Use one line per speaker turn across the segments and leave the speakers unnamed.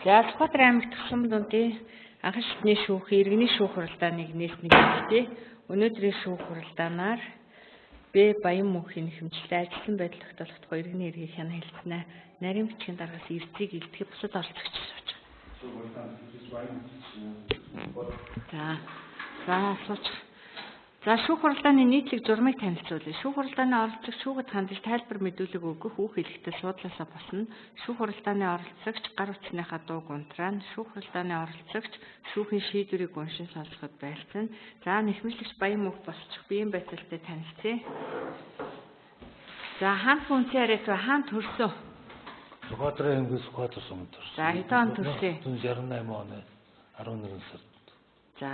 За, Сүхбаатар аймагт Хасам дундын анхан шатны шүүх, иргэний шүүх хуралдааныг нээснийг хэлье. Өнөөдрийн шүүх хуралдаанаар Б. Баян мөнхийн нэхэмжлээ ажилласан байдал тогтоолох тухай иргэний эрхийг хянан хэлсэн. Нарийн бичгийн даргаас эрзийг илтгэх бусад оролцогч сууж. За. За, сууч. За, шүүх хуралдааны нийтлэг журмыг танилцуулъя. Шүүх хуралдааны оролцогч шүүхэд хандаж тайлбар мэдүүлэг өгөх үг хэлэхдээ суудлаасаа босно. Шүүх хуралдааны оролцогч гар утасныхаа дууг унтраана. Шүүх хуралдааны оролцогч шүүхийн шийдвэрийг уншин сонсоход байлцана. За, нэхмэлэгч Баян мөнх босчих биеийн байцаалтай танилцъя. За, хаан хүнцэн яриат ба хаан төрсөн?
Сүхбаатар аймгийн Сүхбаатар суманд төрсөн.
За, хэдэн он төрсөн?
1968 оны 11 сард.
За,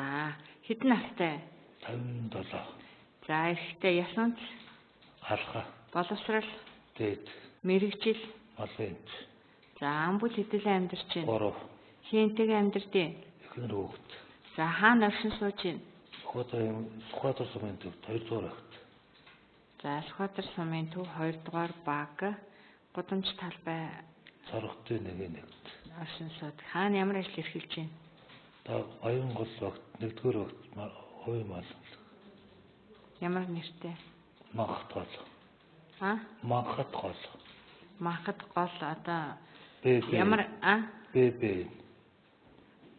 хэдэн настай?
57.
За, эрэгтэй, ясанц,
Халха,
боловсрал,
дээд,
мэрэгжил.
малын эмч.
За, ам бүл хэдүүлэн амьдарч байна?
3.
Хинтэйгээ амьдэрдیں۔
Эхнэр хүүхэд.
За, хаана оршин сууж байна?
Сүхбаатар аймаг Сүхбаатар сумын төв 2 дугаар багт.
За, Сүхбаатар сумын төв 2 дугаар баг гудамж талбай
Цорогтын 1-1.
оршин суудаг. Хаана ямар ажил эрхэлж байна?
Та Баян гол багт 1-р багт хувийн мал.
Ямар нэртэй?
Манхат гол.
А?
Манхат гол.
Манхат гол одоо
Б Б.
ямар а?
Б Б.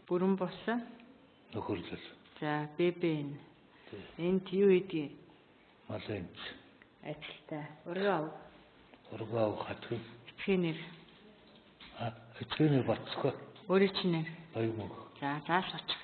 Бүрэн бус.
Нөхөрлөл.
За, Б Б Н. Энд юу хийдгийг?
Малын эмч.
Ажилтай. Ургаа ав.
Ургаа ав хатгын.
Эцгийн нэр.
А, эцгийн нэр Батцгаа.
Өөрийн чинь нэр.
Баян мөнх.
За, за суучих.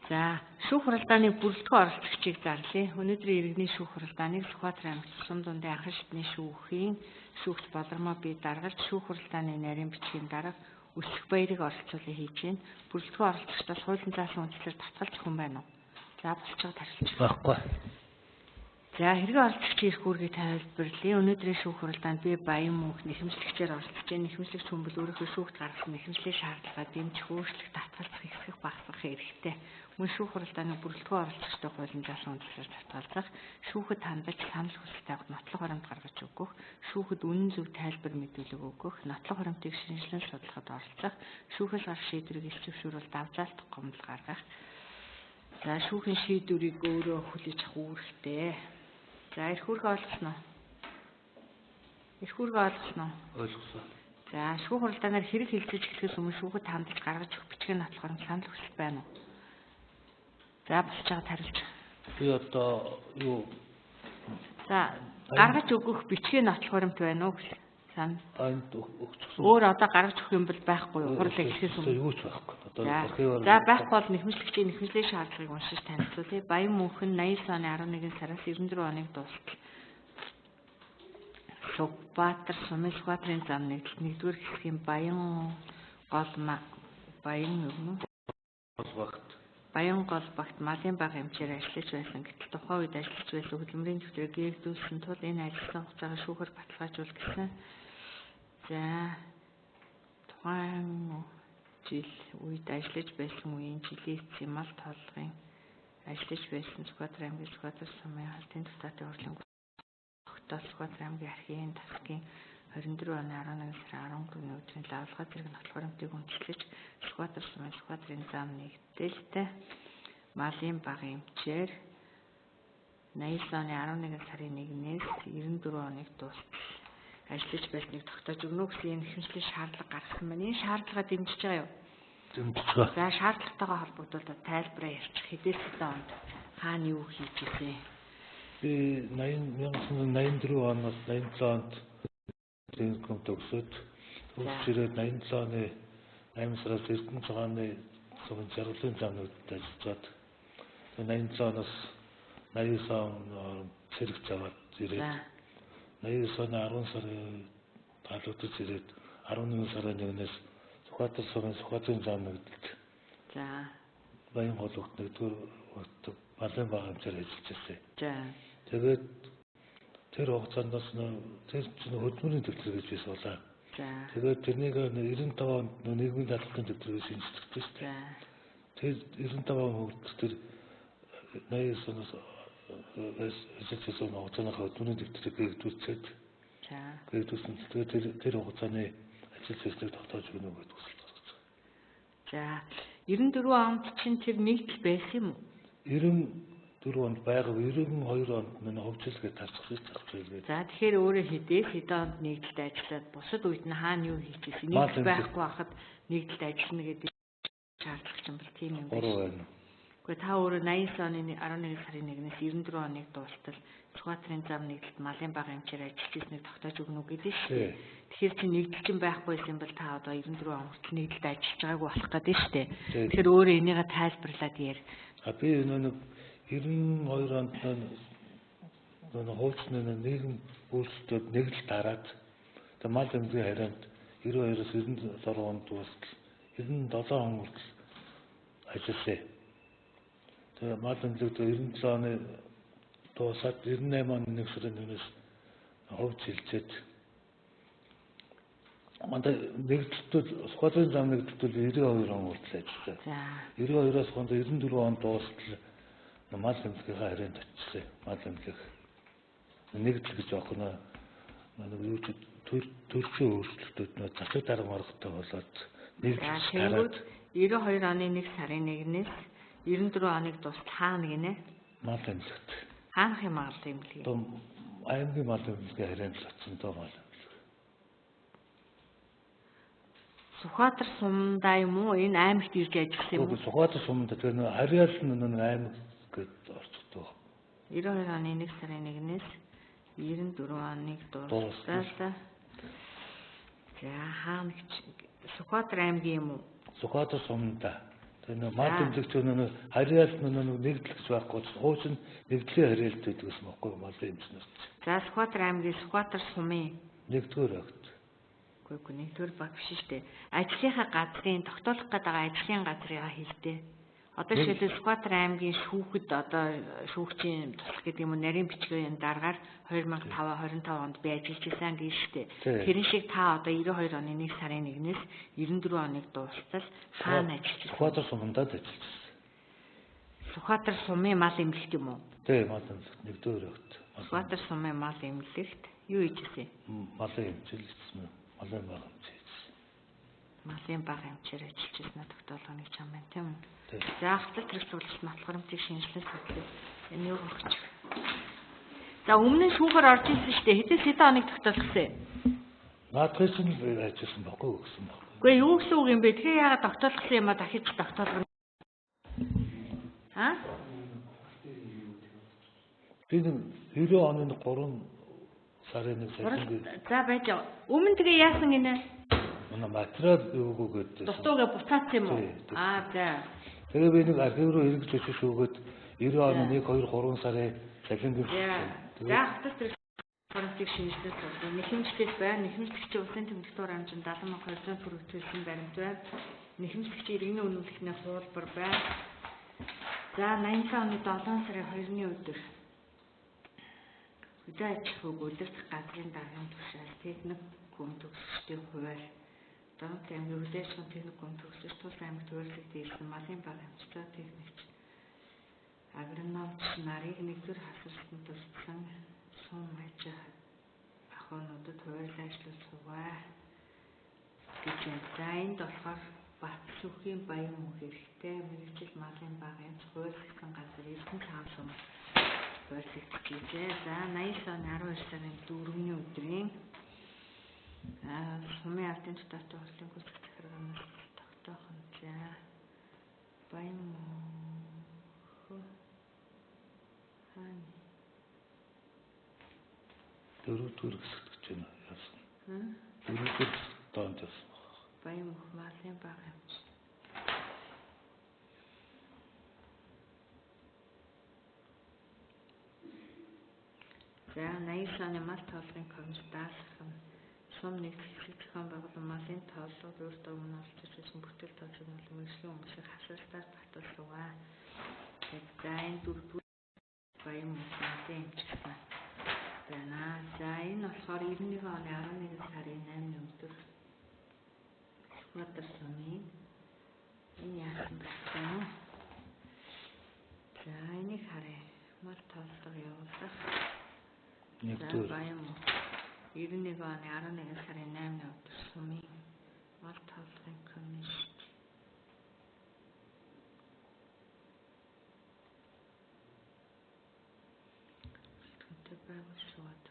За, шүүх хуралдааны бүрэлдэхүүн оролцогчийг зарлая. Өнөөдрийн иргэний шүүх хуралдааныг Сүхбаатар аймагт сум дундын анхан шатны шүүхийн шүүгч Болормоо би даргалж шүүх хуралдааны нарийн бичгийн дарга Өсөх баярыг оролцуулан хийж байна. Бүрэлдэхүүн оролцогчдоос хуулийн заасан үндслээр татгалзах хүн байна уу? За, болцоог тарилж.
Байхгүй.
За, хэрэг оролцогчийн эрх үүргийг тайлбарлая. Өнөөдрийн шүүх хуралдаанд би Баян мөнх нэхэмжлэгчээр оролцож байна. Нэхэмжлэгч хүн бол өөрийнхөө шүүхт гаргасан нэхэмжлийн шаардлагаа дэмжих, өөрчлөх, татгалзах, хэсгэх, багасгах эрхтэй. Мөн шүүх хуралдааны бүрэлдэхүүн оролцогчтой хуулийн заасан үндслээр татгалзах, шүүхэд хандаж санал хүсэл тавих, нотлох хоримт гаргаж өгөх, шүүхэд үнэн зөв тайлбар мэдүүлэг өгөх, нотлох хоримтыг шинжилэн судлахад оролцох, шүүхээс гарах шийдвэрийг ил зөвшөөрөл давзаалт гомдол гаргах. За, шүүхийн шийдвэрийг өөрөө хүлээж авах үүрэгтэй. За, эрх үүргээ ойлгосон уу? Эрх үүргээ ойлгосон уу?
Ойлгосон.
За, шүүх хуралдаанаар хэрэг хэлцэж эхлэхээс өмнө шүүхэд хандаж гаргаж өгөх бичгийн нотлох хоримт санал хүсэл байна уу? За, босч байгаа тариулж.
Би одоо юу
За, гаргаж өгөх бичгийн нотлох хоримт байна уу гэсэн. Санал.
энд өгчихсөн.
Өөр одоо гаргаж өгөх юм бол байхгүй юу? Хурлыг эхлэхээс өмнө.
Юу ч байхгүй. Одоо
За,
архиваар
за, байхгүй бол нэхэмжлэгчийн нэхэмжлийн шаардлагыг уншиж танилцуулъя. Баян мөнх нь 89 оны 11 сараас 94 оныг дуустал. Сүхбаатар сумын Сүхбаатарын зам нэгдэлт 1-р хэсгийн Баян гол Баян юм уу?
гол багт.
Баян гол багт малын баг эмчээр ажиллаж байсан. Гэтэл тухайн үед ажиллаж байсан хөдөлмөрийн дэвтрийг гэрдүүлсэн тул энэ ажилласан хугацаагаа шүүхээр баталгаажуул гэсэн. За, тухайн жил үед ажиллаж байсан үеийн жилийн эцсийн мал толгын ажиллаж байсан Сүхбаатар аймгийн Сүхбаатар сумын халтын дутаатын хурлын тогтоол Сүхбаатар аймгийн архивын тасгийн 24 оны 11 сарын 13-ны өдрийн лавлгаа зэрэг нотлох хоримтыг үндэслэж Сүхбаатар сумын Сүхбаатарын зам нэгдэлт малын баг эмчээр 89 оны 11 сарын 1-ээс 94 оныг дуустал ажиллаж байсныг тогтоож өгнө гэсэн энэ нэхэмжлийн шаардлага гаргасан байна. Энэ шаардлагаа дэмжиж байгаа юу?
Дэмжиж байгаа.
За, шаардлагатайгаа холбогдуулаад тайлбараа ярьчих. Хэдээс хэдэн онд хаана юу хийж ирсэн?
Би 80 1984 оноос 87 онд техникум төгсөөд төгсөж ирээд 87 оны 8 сараас Эрдэнэ цагааны сумын жаргалын замнуудад ажиллаад 87 оноос 89 он цэрэг заваад ирээд 89 оны 10 сарын таалагдаж ирээд 11 сарын 1-ээс Сүхбаатар сумын Сүхбаатарын зам нэгдэлт.
За.
Баян гол огт 1-р малын баг эмчээр ажиллаж байсан.
За.
Тэгээд тэр хугацаанд бас тэр чинь хөдөлмөрийн дэвтэр гэж би суулаа.
За.
Тэгээд тэрнийг 95 онд нийгмийн даатгалын дэвтэрээр шинжлэгдсэн шүү дээ.
За.
Тэр 95 он хүртэл тэр 89 оноос ажиллаж байсан хугацааныхаа хөдөлмөрийн дэвтрийг гэгдүүлчихэд
За.
гэгдүүлсэн. Тэгээд тэр хугацааны ажиллаж байсныг тогтоож өгнө гэдэг хүсэлт гаргаж байгаа.
За 94 онд чинь тэр нэгдэл байсан юм уу?
94 онд байгаа, 92 онд нэ хөвчлөгээ тарцсан зарцуулгээд.
За тэгэхээр өөрөө хэдээс хэдэн онд нэгдэлд ажиллаад бусад үед нь хаана юу хийчихсэн? Нэгдэл байхгүй байхад нэгдэлд ажиллана гэдэг шаардлага чинь бол тийм юм
байна. Байна.
Гэхдээ та өөрөө 89 оны 11 сарын 1-ээс 94 оныг дуустал Сүхбаатарын зам нэгдэлд малын бага эмчээр ажиллаж ирснийг тогтоож өгнө үү гэдэг шүү дээ. Тэгэхээр чи нэгдэл чинь байхгүйсэн бол та одоо 94 он хүртэл нэгдэлд ажиллаж байгаагүй болох гэдэг шүү дээ. Тэгэхээр өөрөө энийгээ тайлбарлаад яар.
А би нэг 92 онд нэг хуучин нийгэм өөрчлөлтөд нэгдэл дараад тэгээ мал эмнэлгийн харьяанд 92-оос 96 онд дуустал 97 он хүртэл ажилласан. Тэгээ мал эмнэлэг 97 оны дуусаад 98 оны 1 сарын 1-ээс хувьд хилцээд манай нэгдэлтүүд Сүхбаатарын зам нэгдэлтүүд 92 он хүртэл ажилласан.
За
92-оос 94 он дуустал мал эмнэлгийнхаа харьяанд очсон. Мал эмнэлэг нэгдэл гэж аах нь нэг юу ч төрчин өөрчлөлтүүд нөө засаг дарга маргатай болоод нэгдэл
дараад 92 оны 1 сарын 1-ээс 94 оныг дуустал хаана гинэ?
Мал эмнэлэгт.
Хаанах юм мал эмнэлэг?
Одоо аймгийн мал эмнэлгийн харьяанд л очсон доо мал эмнэлэг.
Сүхбаатар сумдаа юм уу? Энэ аймагт ирж ажилласан юм уу?
Сүхбаатар сумдаа тэр нэг харьяал нь нэг аймаг гээд орцдог.
92 оны 1 сарын 1-ээс 94 оныг дуустал. За хаана Сүхбаатар аймгийн юм уу?
Сүхбаатар сумдаа. Тэр нэг мал эмнэлэгч нэг харьяал нэг нэгдэл гэж байхгүй хуучин нэгдлийн харьяалт байдаг гэсэн байхгүй мал эмчнэр.
За Сүхбаатар аймгийн Сүхбаатар сумын
нэгдүгээр багт.
Үгүй нэгдүгээр баг биш шүү дээ. Ажлынхаа газрын тогтоолох гээд байгаа ажлын газрыгаа хэлдэг. Одоо жишээлбэл Сүхбаатар аймгийн шүүхэд одоо шүүгчийн туслах гэдэг юм уу нарийн бичгийн даргаар 2005 25 онд би ажиллаж байсан гэж шүү дээ. Тэрэн шиг та одоо 92 оны 1 сарын 1-ээс 94 оныг дуустал хаана ажиллаж байсан?
Сүхбаатар сумдад ажиллаж байсан.
Сүхбаатар сумын мал эмнэлэгт юм уу?
Тийм, мал эмнэлэгт нэгдүгээр багт.
Сүхбаатар сумын мал эмнэлэгт юу хийж байсан?
Малын эмчил хийсэн. Малын бага эмч хийсэн.
Малын бага эмчээр ажиллаж байсан тогтоолгоныг чам байна тийм үү? За хавцал тэрэг цуглалт матхарамтыг шинжилсэн судлал. Энэ юу өгч. За өмнө нь шүүхээр орж ирсэн шүү дээ. Хэдээс хэдэн оныг тогтоолгосон юм?
Наадхыг нь ажилласан байхгүй гэсэн байхгүй.
Үгүй юу гэсэн үг юм бэ? Тэгэхээр яагаад тогтоолгосон юм а дахиж тогтоолгоно? Аа?
Би 90 оны 3 сарын 1 сарын.
За байж. Өмнө тэгээ яасан гинэ?
Манай материал юугүй гэдэг.
Дутуугээ буцаацсан юм уу? Аа за.
Тэгээ би нэг архив руу эргэж очиж шүүгээд 90 оны 1 2 3 сарын цалингийн.
За хавцал тэрэг хоромтыг шинжилсэн судлал. Нэхэмжлэл байна. Нэхэмжлэгчийн улсын тэмдэгт хурамжинд 70,200 төгрөг төлсөн баримт байна. Нэхэмжлэгчийн иргэний үнэмлэхний хуулбар байна. За 87 оны 7 сарын 2-ны өдөр хөдөө аж ахуйг удирдах газрын даргын тушаал техник гүн төгсөлтийн хуваар Дорнот аймгийн хөдөө аж ахуйн техник гүн төгсөлт Тус аймагт хуваарлагдсан ирсэн малын бага эмч техникч агрономч нарыг нэгдүгээр хасралтанд дурдсан сум аж ахуйнуудад хуваарлан ажиллаж суугаа гэж байна. За энд болохоор Батсүхийн Баян мөнх хэрэгтэй мэргэжил малын бага эмч хуваарлагдсан газар Эрдэнэ хаан сум хуваарлагдчихжээ. За 89 оны 12 сарын 4-ний өдрийн сумын ардын дотоодын хурлын гүйцэтгэх захиргаанаас тогтоохон. За Баян мөнх хаана
дөрөвдүгээр хэсэгт гэж байна яасан. Дөрөвдүгээр хэсэгт доонд явсан баг.
Баян мөнх малын бага эмч. За 89 оны мал тоолгын комисс даалгах нь сум нэгдэх хэсэг зохион байгуулан малын тооллого өөртөө өмнө оролцож байсан бүтээл тооцоог нь мэргэжлийн хүмүүсийг хасалтаар баталсуугаа. За энэ дөрөвдүгээр Баян мөнх малын эмч гэсэн байна. За энэ болохоор 91 оны 11 сарын 8-ны өдөр Сүхбаатар сумын энэ яасан бэ? За энийг харъя. Мал тооллого явуулах.
Нэгдүгээр
Баян мөнх 91 оны 11 сарын 8-ны өдөр сумын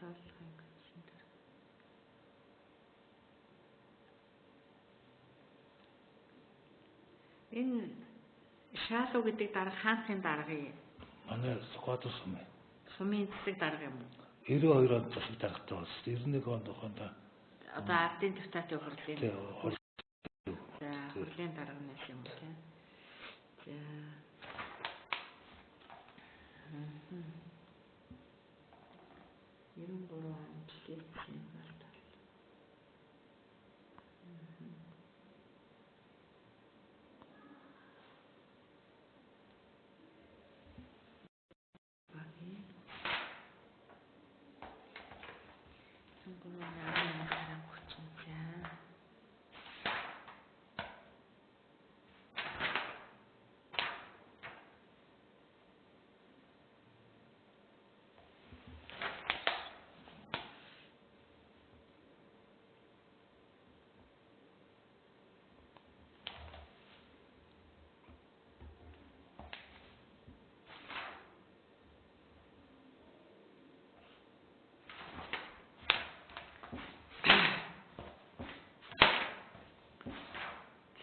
Тогтоолгын комиссийн дарга. Энэ Шаалуу гэдэг дарга хаанхын дарга юм?
Манай Сүхбаатар сумын.
Сумын засаг дарга юм уу?
92 онд засаг даргатай болсон. 91 онд ухаандаа
одоо ардын депутатын хурлын.
Тийм, хурл.
За, хурлын дарга нэс юм уу тийм. За. 93 онд лекцийн гарт.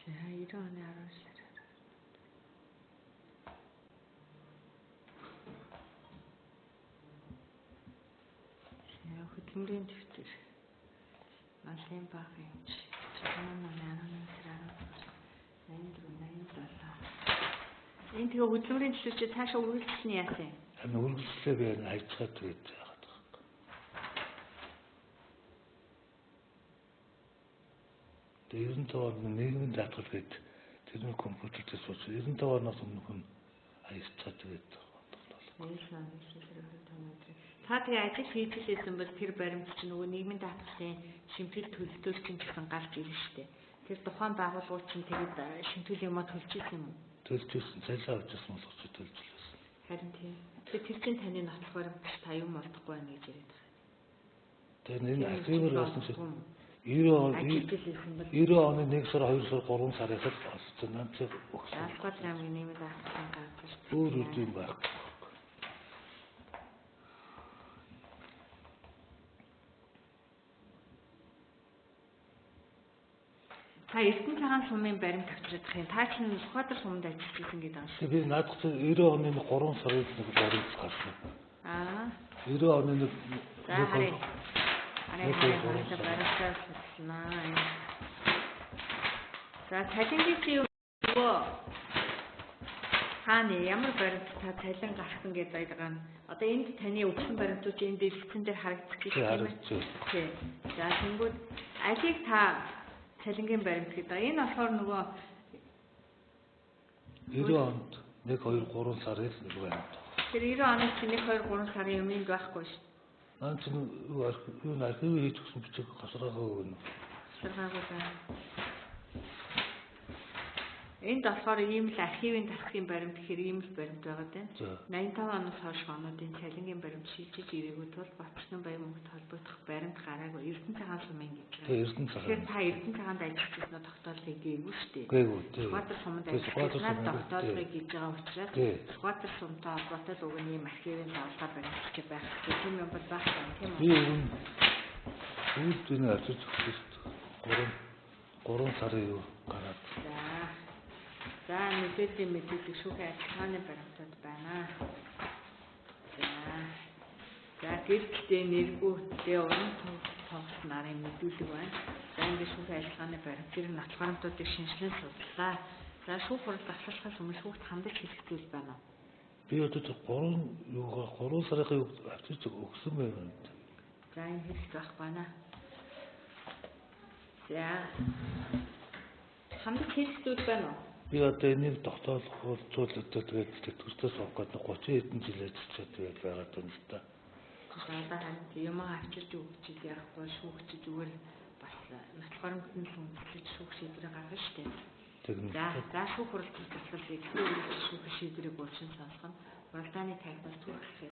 За 90 оны 10 сар. За хөдөлмөрийн дэвтэр. Малын баг эмч. 11 сар 14 87. Энэ тэгээ хөдөлмөрийн дэвтэр чи цаашаа үргэлжлэх нь яасан юм?
Харин үргэлжлээ би хайцгаад тэгээд яагаад байгаа юм. Тэгээ 95 онд нийгмийн даатгал гээд тэрний компьютер дээр сууж 95 оноос өмнөх нь аяцгаад тэгээд
Та тэгээ ажил хийж лээсэн бол тэр баримт чинь нөгөө нийгмийн даатгалын шимтгэл төлөлтөөр чинь гэсэн гарч ирнэ шүү дээ. Тэр тухайн байгууллагууд чинь тэгээд шимтгэл юмаа төлж исэн юм уу?
Төлж исэн, цалин авч исэн болгож төлж лээсэн.
Харин тийм. Тэгэхээр тэр чинь таны нотлох баримт та юм олдохгүй байна гэж яриад байгаа.
Тэгээд энэ архиваар болсон шиг 90 оны 1 сар, 2 сар, 3 сарыг л олцсон. Намцыг өгсөн.
Албат рамгийн нийгмийн даатгалын газар.
Өөр үр юм байхгүй.
Та Эрдэнэ цагаан сумын баримт авчирах юм. Та чинь Сүхбаатар суманд ажиллаж байсан гэдэг юм шиг.
Би наадах чинь 90 оны 3 сарын нэг баримт гарсан.
Аа.
90 оны нэг.
За харъя. Арай баримтаа судалнаа. За цалингийн чи юу нөгөө хааны ямар баримт та цалин гарсан гэж байгаа юм. Одоо энд таны өгсөн баримтууд чи энд дэлгэцэн дээр харагдчих тийм ээ. Тий. За тэнгүүд алийг та цалингийн баримт гэдэг. Энэ болохоор нөгөө
90 онд 1 2 3 сарын нэг баримт.
Тэр 90 оны чинь 1 2 3 сарын юм энд байхгүй шүү.
Наа чинь юу архив хийж өгсөн бичиг гасраагаа өгнө.
Гасраагаа байна. Энд болохоор ийм л архивын тасгийн баримт гэхээр ийм л баримт байгаа даа. 85 оноос хойш онуудын цалингийн баримт шилжиж ирээгүй тул Батчнан баян мөнгөд холбогдох баримт гараагүй. Эрдэнэ цагаан сумын гэж байгаа.
Тэгээ Эрдэнэ цагаан.
Тэгэхээр та Эрдэнэ цагаанд ажиллаж байснаа тогтоолыг гээгүй шүү дээ.
Гээгүй.
Сүхбаатар суманд ажиллаж байснаа тогтоолыг гэж байгаа учраас Сүхбаатар сумтай холбоотой л уг нь ийм архивын давлгаа баримт гэж байх хэрэгтэй. Тийм юм бол байх юм тийм үү?
Би уг нь сүүлд энэ ажиллаж өгсөн шүү дээ. 3 сарын юу гараад.
За. За мэдээллийн мэдээлэл шүүхийн ажиллагааны баримтууд байна. За. За гэрэлтэй нэргүүтэй уран тоглолт нарын мэдүүлэг байна. За ингээд шүүхийн ажиллагааны баримт зэрэг нотлох баримтуудыг шинжилэн судлаа. За шүүх хурал давталхаас өмнө шүүхт хандаж хэлэх зүйл байна уу?
Би одоо 3 юугаар 3 сарын юу авчирч өгсөн байна.
За энэ хэлэх байх байна. За. Хандаж хэлэх зүйл байна уу?
Би одоо энийг тогтоолох зүйл одоо тэгээд тэтгэвртээ суух гэдэг 30 хэдэн жил ажиллаж тэгээд байгаад байна л да.
За одоо харин юм авчирч өгч яахгүй шүүгч зүгээр бас нотлох баримтанд л үндэслэж шүүх шийдвэрийг гаргана шүү дээ. За за шүүх хурал засварлыг шүүх шийдвэрийг уучин сонсгоно. Хуралдааны тагнаас түүх хэсэг